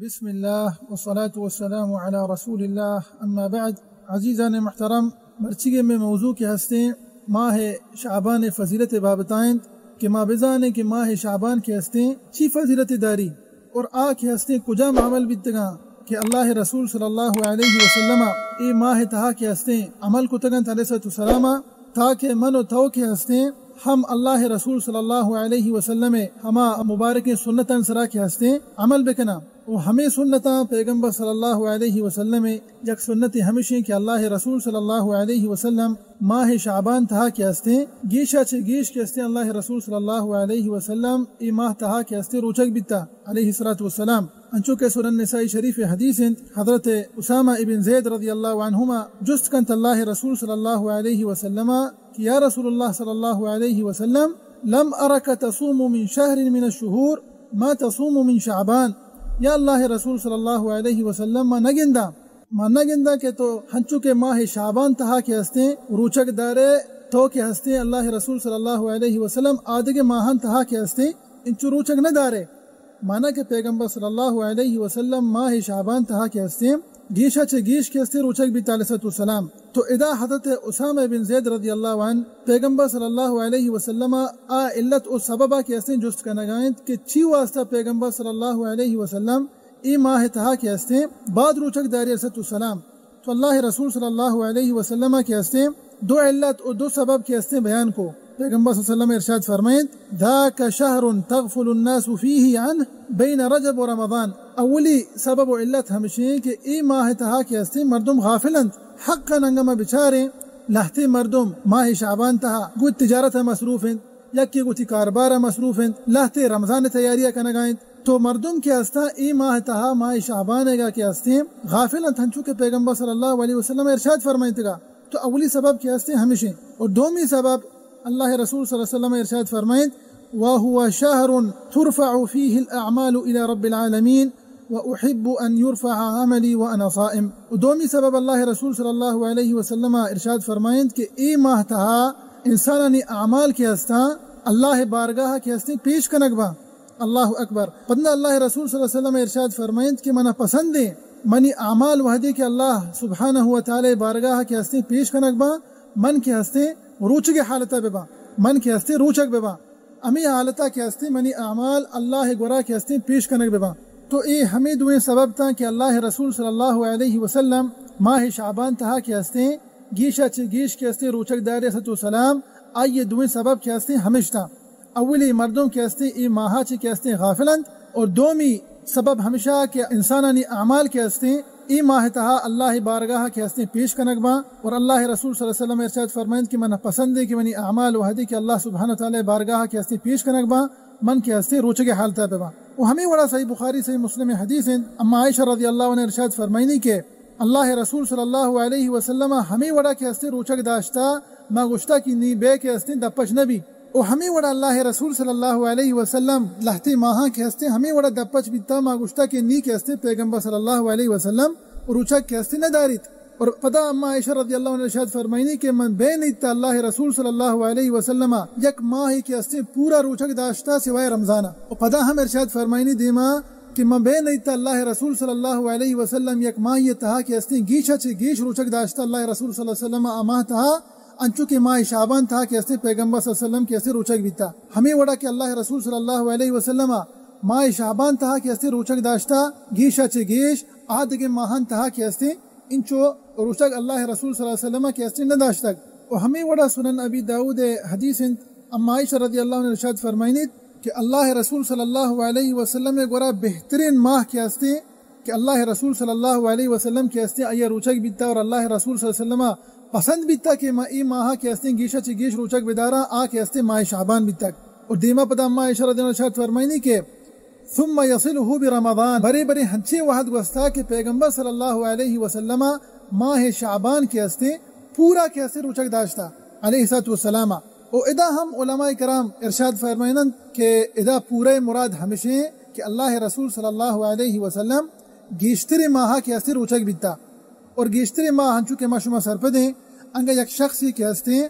بسم اللہ والصلاة والسلام علی رسول اللہ، اما بعد۔ عزیزان محترم، مرچیگیں مئے موضوع کہ ہستیں ماہ شعبان فضیلت بابتا انت کہ ما بزانیں کہ ماہ شعبان کہ ہستیں چی فضیلت داری اور آ کہ ہستیں کجام عمل بیتگاں کہ اللہ رسول صلی اللہ علیہ وسلم اے ماہ تہا کہ ہستیں عمل کتگنت علیہ الصلوۃ والسلام، تاکہ من و تو کہ ہستیں ہم اللہ رسول صلی اللہ علیہ وسلم ہما مبارکیں سنتاں سرا کہ ہستیں عمل بکناں۔ و ہمے سنتاں پیغمبر صلی اللہ علیہ وسلم یک سنت ہمشیں کہ اللہ رسول صلی اللہ علیہ وسلم ماہ شعبان تہا کہ ہستیں گیشا چہ گیش کہ ہستیں اللہ رسول صلی اللہ علیہ وسلم اے ماہ تہا کہ ہستیں روچگ بیتا علیہ الصلوۃ والسلام۔ انچو کہ سنن نسائی شریف حدیث انت، حضرت اسامہ ابن زید رضی اللہ عنہما جست کنت اللہ رسول صلی اللہ علیہ وسلم کہ یا رسول اللہ صلی اللہ علیہ وسلم، لم ارک تصوم من شهر من الشهور ما تصوم من شعبان۔ یا اللہ رسول صلی اللہ علیہ وسلم، ما نگنداں، ما نگنداں کہ تو ہنچو کہ ماہ شعبان تہا کہ ہستیں روچگ دارے، تو کہ ہستیں اللہ رسول صلی اللہ علیہ وسلم آدگے ماہان تہا کہ ہستیں انچو روچگ نہ دارے۔ مانا کہ پیغمبر صلی اللہ علیہ وسلم ماہ شعبان تہا کہ ہستیں گیشا چہ گیش کہ ہستیں روچگ بیتا علیہ الصلوۃ والسلام۔ تو ادا حضرت اسامہ بن زید رضی اللہ عنہ پیغمبر صلی اللہ علیہ وسلم آ علت و سببا کہ ہستیں جست کنگا انت کہ چی واسطہ پیغمبر صلی اللہ علیہ وسلم اے ماہ تہا کہ ہستیں بعد روچگ داری علیہ الصلوۃ والسلام۔ تو اللہ رسول صلی اللہ علیہ وسلم کہ ہستیں دو علت و دو سبب کہ ہستیں بیان کو۔ پیغمبر صلی اللہ علیہ وسلم ارشاد فرمائنت، ذاک شهر تغفل الناس فیہ عنہ بین رجب و رمضان۔ اولی سبب و علت ہمشیں کہ اے ماہ تہا کہ ہستیں مردم غافل انت، حقا انگا ما بچاریں لہتے مردم ماہ شعبان تہا گوں تجارت مصروف انت، یکے گوں وتی کاربار مصروف انت، لہتے رمضان تیاری کنگا انت۔ تو مردم کہ ہستاں اے ماہ تہا ماہ شعبان گا کہ ہستیں غافل انت، ہنچو کہ پیغمبر صلی اللہ علیہ وسلم ارشاد فرمائنتگا۔ تو اولی سبب کہ ہستیں ہمشیں۔ اور دومی سبب اللہ رسول صلی اللہ علیہ وسلم ارشاد فرمائنت، وهو شهر ترفع فيه الأعمال إلى رب العالمين وأحب أن يرفع عملي وأنا صائم۔ و دومی سبب اللہ رسول صلی اللہ علیہ وسلم ارشاد فرمائنت کہ اے ماہ تہا انسانانی اعمال کہ ہستاں اللہ بارگاہ کہ ہستیں پیش کنگ باں۔ اللہ اکبر۔ پدا اللہ رسول صلی اللہ علیہ وسلم ارشاد فرمائنت کہ منا پسندیں منی اعمال وہدے کہ اللہ سبحانہ و تعالی بارگاہ کہ ہستیں پیش کنگ باں، من کہ ہستیں روچگ حالتا بباں، من کہ ہستیں روچگ بباں، ہمے حالتا کہ ہستیں منی اعمال اللہ گورا کہ ہستیں پیش کنگ بباں۔ تو اے ہمے دوئیں سبب تاں کہ اللہ رسول صلی اللہ علیہ وسلم ماہ شعبان تہا کہ ہستیں گیشا چہ گیش کہ ہستیں روچگ داری علیہ الصلوۃ والسلام، آئی دوئیں سبب کہ ہستیں ہمشتاں۔ اولی مردم کہ ہستیں اے ماہا چہ کہ ہستیں غافل انت، اور دومی سبب ہمشہ کہ انسانانی اعمال کہ ہستیں اے ماہ تہا اللہ بارگاہ کہ ہستیں پیش کنگ باں، اور اللہ رسول صلی اللہ علیہ وسلم ارشاد فرمائنت کہ من پسندیں کہ منی اعمال وہدے کہ اللہ سبحانہ و تعالی بارگاہ کہ ہستیں پیش کنگ باں، من کہ ہستیں روچگ حالتا بباں۔ و ہمے وڑا صحیح بخاری صحیح مسلم حدیث انت، اما عائشہ رضی اللہ عنہ ارشاد فرمائنی کہ اللہ رسول صلی اللہ علیہ وسلم ہمے وڑا کہ ہستیں روچگ داشتا، ما گوشتا کہ نی بے کہ ہستیں دپچ نبی۔ و ہمے وڑا اللہ رسول صلی اللہ علیہ وسلم لہتے ماہاں کہ ہستیں ہمے وڑا دپچ بیتا، ما گوشتا کہ نی کہ ہستیں پیغمبر صلی اللہ علیہ وسلم روچگ کہ ہستیں نداریت۔ اور پدا اما عائشہ رضی اللہ عنہ ارشاد فرمائنی کہ من بے نیتا اللہ رسول صلی اللہ علیہ وسلم یک ماہی کہ ہستیں پورا روچگ داشتا سوائے رمضانا۔ و پدا ہم ارشاد فرمائنی دیما کہ من بے نیتا اللہ رسول صلی اللہ علیہ وسلم یک ماہی تہا کہ ہستیں گیشا چہ گیش روچگ داشتا اللہ رسول صلی اللہ علیہ وسلم آ ماہ تہا، انچو کہ ماہ شعبان تہا کہ ہستیں پیغمبر صلی اللہ علیہ وسلم کہ ہستیں روچگ بیتا۔ ہمے وڑا کہ اللہ رسول صلی اللہ علیہ وسلم ماہ شعبان تہا کہ ہستیں روچگ داشتا، گیشا چہ گیش آ دگہ ماہان تہا کہ ہستیں انچو روچگ اللہ رسول صلی اللہ علیہ وسلم کہ ہستیں نہ داشتگ۔ و ہمے وڑا سنن ابی داؤد حدیث انت، اما عائشہ رضی اللہ عنہ ارشاد فرمائنیت کہ اللہ رسول صلی اللہ علیہ وسلم گورا بہترین ماہ کہ ہستیں کہ اللہ رسول صلی اللہ علیہ وسلم کہ ہستیں آئی روچگ بیتا اور اللہ رسول صلی اللہ علیہ وسلم پسند بیتا کہ ما ای ماہ کہ ہستیں گیشا چہ گیش روچگ بداراں، آ کہ ہستیں ماہ شعبان بیتگ۔ اور دیما پدا اما عائشہ رضی اللہ عنہ ارشاد فرمائنی کہ ثم يصله برمضان، برے برے ہنچیں وہد گوستا کہ پیغمبر صلی اللہ علیہ وسلم ماہ شعبان کہ ہستیں پورا کہ ہستیں روچگ داشتا علیہ الصلوۃ والسلام۔ و ادا ہم علماء کرام ارشاد فرمائنند کہ ادا پورا مراد ہمشیں کہ اللہ رسول صلی اللہ علیہ وسلم گیشتر ماہ کہ ہستیں روچگ بیتا۔ اور گیشتر ماہ ہنچو کہ ما شما سرپدیں، انگا یک شخصی کہ ہستیں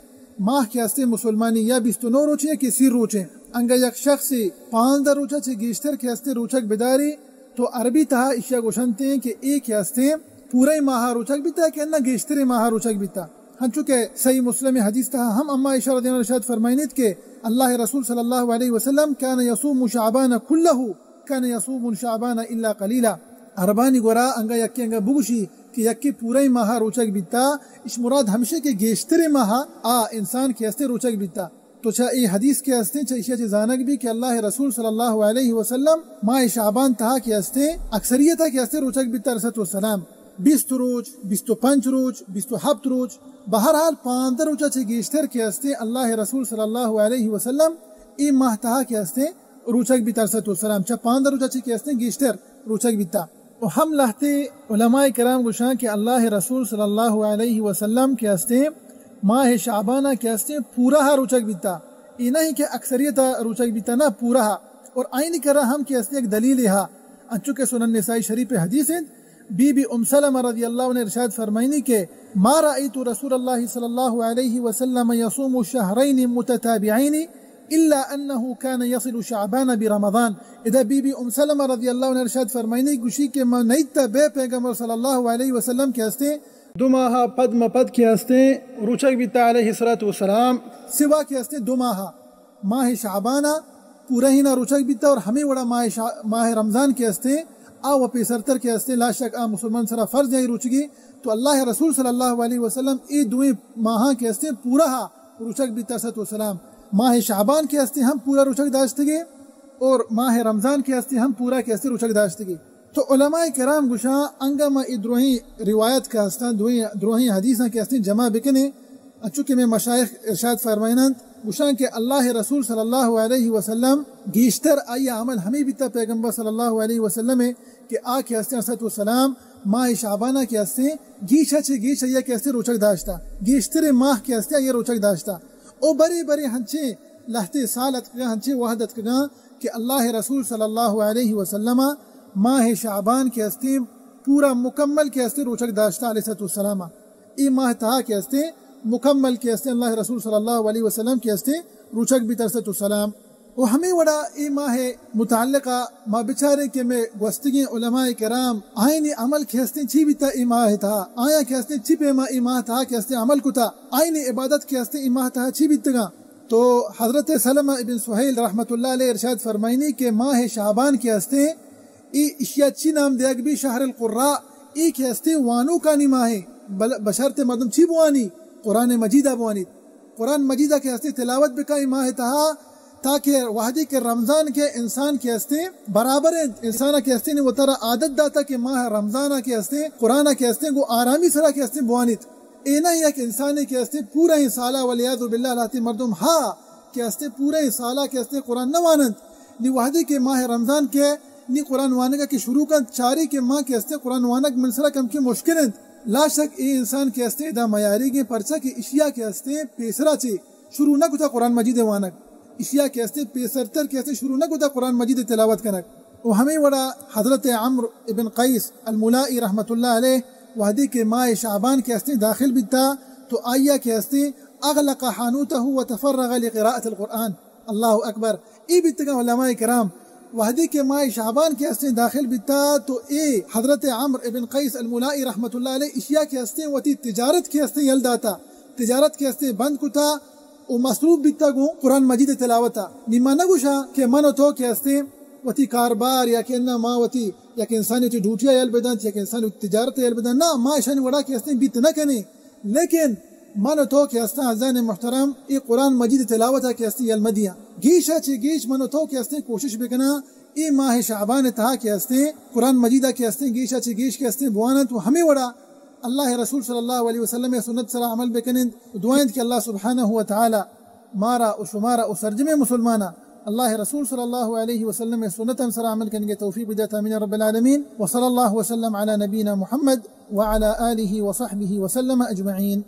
ماہ کہ ہستیں مسلمانی یا بیست و نو روچیں یا کہ سی روچیں، انگا یک شخصی پانزدہ روچا چہ گیشتر کہ ہستیں روچگ بداری، تو عربی تہا اشیا گوشنتے کہ اے کہ استیں پورے ماہ روچگ بیتا کہ نہ گیشتریں ماہ روچگ بیتا۔ ہنچو کہ صحیح مسلم حدیث تہا ہم اما عائشہ رضی اللہ عنہا ارشاد فرمائنیت کہ اللہ رسول صلی اللہ علیہ وسلم كان يصوم شعبان كله، كان يصوم شعبان إلا قليلا۔ عربانی گورا انگا یکے انگا بگوشی کہ یکے پورے ماہ روچگ بیتا، اش مراد ہمشے کہ گیشتریں ماہ آ انسان کہ استیں روچگ بیتا۔ تو چہ اے حدیث کہ استیں، چہ اشیا چہ زانگ بی کہ اللہ رسول صلی اللہ علیہ وسلم ماہ شعبان تہا کہ استیں اکثریتا کہ استیں روچگ بیتا علیہ الصلوۃ والسلام۔ بیست روچ، بیست و پنچ روچ، بیست و ہپت روچ، بہرحال پاندہ روچا چہ گیشتر کہ استیں اللہ رسول صلی اللہ علیہ وسلم اے ماہ تہا کہ استیں روچگ بیتا علیہ الصلوۃ والسلام۔ چہ پاندہ روچا چہ کہ استیں گیشتر روچگ بیتا۔ و ہم لہتے علماء کرام گوشاں کہ اللہ رسول صلی اللہ علیہ وسلم کہ استیں ماہ شعبانا کہ استیں پورا ہا روچگ بیتا، اے نہیں کہ اکثریتا روچگ بیتا، نہ پورا ہا۔ اور آئینی کرا ہم کہ استیں ایک دلیل ہا، انچو کہ سنن نسائی شریف حدیث انت، بی بی ام سلمہ رضی اللہ عنہ ارشاد فرمائنی کہ ما رأيت رسول الله صلى الله عليه وسلم يصوم شهرين متتابعين إلا أنه كان يصل شعبان برمضان۔ ادا بی بی ام سلمہ رضی اللہ عنہا ارشاد فرمائنی گوشی کہ ما نیتا بے پیغمبر صلی اللہ علیہ وسلم کہ استیں دو ماہ پد ما پد کہ استیں روچگ بیتا علیہ الصلوۃ والسلام، سوا کہ استیں دو ماہ، ماہ شعبانا پورا ہینا روچگ بیتا اور ہمیں وڑا ماہ شع-، ماہ رمضان کہ استیں آ و پیسرتر کہ استیں، لا شک آ مسلمان سرا فرض ہیں روچگی۔ تو اللہ رسول صلی اللہ علیہ وسلم اے دوئیں ماہاں کہ استیں پورا ہا روچگ بیتا علیہ الصلوۃ والسلام۔ ماہ شعبان کہ استیں ہم پورا روچگ داشتگی اور ماہ رمضان کہ استیں ہم پورا کہ استیں روچگ داشتگی۔ تو علماء کرام گوشاں انگا ما اے دروہیں روایت کہ استاں، دوئیں، دروہیں حدیثاں کہ استیں جمع بکنیں، انچو کہ میں مشائخ ارشاد فرمائننت، گوشاں کہ اللہ رسول صلی اللہ علیہ وسلم گیشتر آئی عمل ہمیں بیتا پیغمبر صلی اللہ علیہ وسلم کہ آ کہ استیں علیہ الصلوۃ والسلام ماہ شعبانا کہ استیں گیشا چہ گیش آئی کہ استیں روچگ داشتا، گیشتر ماہ کہ استیں آئی روچگ داشتا۔ او برے برے ہنچیں لہتے سال اتکگاں، ہنچیں وہد اتکگاں کہ اللہ رسول صلی اللہ علیہ وسلم ماہ شعبان کہ استیں پورا مکمل کہ استیں روچگ داشتا علیہ الصلوۃ والسلام۔ اے ماہ تہا کہ استیں مکمل کہ استیں اللہ رسول صلی اللہ علیہ وسلم کہ استیں روچگ بیتا علیہ الصلوۃ والسلام۔ و ہمیں وڑا اے ماہ متعلقہ ما بچاریں کہ میں گوستگیں علماء کرام آئینی عمل کہ استیں چی بیتا اے ماہ تہا، آیا کہ استیں چی پیما اے ماہ تہا کہ استیں عمل کتا، آئینی عبادت کہ استیں اے ماہ تہا چی بیتگاں۔ تو حضرت سلمہ ابن سہیل رحمت اللہ علیہ ارشاد فرمائنی کہ ماہ شعبان کہ استیں اے اشیا چی نام دیگ بی؟ شہر القراء، اے کہ استیں وانوکانی ماہیں، بل-، بشرط مردم چی بوانی؟ قرآن مجیدا بوانیت۔ قرآن مجیدا کہ استیں تلاوت بکا اے ماہ تہا، تاکہ وہدے کہ رمضان کہ انسان کہ استیں برابر انت، انسانا کہ استیں نی وترا عادت داتا کہ ماہ رمضانا کہ استیں قرآنا کہ استیں گو آرامی سرا کہ استیں بوانیت۔ اے نہ یک انسانے کہ استیں پورا ایں سالا والعیاذ باللہ لہتے مردم ہا کہ استیں پورا ایں سالا کہ استیں قرآن نہ واننت۔ نی وہدے کہ ماہ رمضان کہ نی قرآن وانگا کہ شروع کنت، چاری کہ ما کہ استیں قرآن وانگ من سرا کمکے مشکل انت۔ لا شک اے انسان کہ استیں ادا میاریگیں، پرچا کہ اشیا کہ استیں پیسرا چے شروع نہ کتا قرآن مجید وانگ، اشیا کہ استیں پیسرتر کہ استیں شروع نہ کتا قرآن مجید تلاوت کنگ۔ و ہمیں وڑا حضرت عمرو ابن قیس الملائی رحمت اللہ علیہ وہدے کہ ماہ شعبان کہ استیں داخل بیتا تو آئیا کہ استیں اغلق حانوته وتفرغ لقراءة القرآن۔ اللہ اکبر۔ اے بیتگاں علماء کرام، وہدے کہ ماہ شعبان کہ استیں داخل بیتا تو اے حضرت عمرو ابن قیس الملائی رحمت اللہ علیہ اشیا کہ استیں وتی تجارت کہ استیں یل داتا، تجارت کہ استیں بند کتا و مصروف بیتا گوں قرآن مجید تلاوتا۔ نی ما نہ گوشاں کہ من و تو کہ استیں وتی کاربار یا کہ اناں ما وتی یک انسانی وتی ڈیوٹیا یل بدنت، یک انسانی وتی تجارتا یل بدنت، نہ، ما اشانی وڑا کہ استیں بیت نہ کنیں۔ لیکن من و تو کہ استاں عزیزان محترم، اے قرآن مجید تلاوتا کہ استیں یل مدیاں۔ گیشا چہ گیش من و تو کہ استیں کوشش بکناں، اے ماہ شعبان تہا کہ استیں قرآن مجیدا کہ استیں گیشا چہ گیش کہ استیں بواننت و ہمیں وڑا اللہ رسول صلی اللہ علیہ وسلم سنت سرا عمل بکننت۔ دعا انت کہ اللہ سبحانہ و تعالی مارا و شمارا و سرجمیں مسلمانا اللہ رسول صلی اللہ علیہ وسلم سنتاں سرا عمل کنگے توفیق بدات، آمین رب العالمین۔ وصلی اللہ وسلم علی نبینا محمد وعلی آلہ وصحبہ وسلم اجمعین۔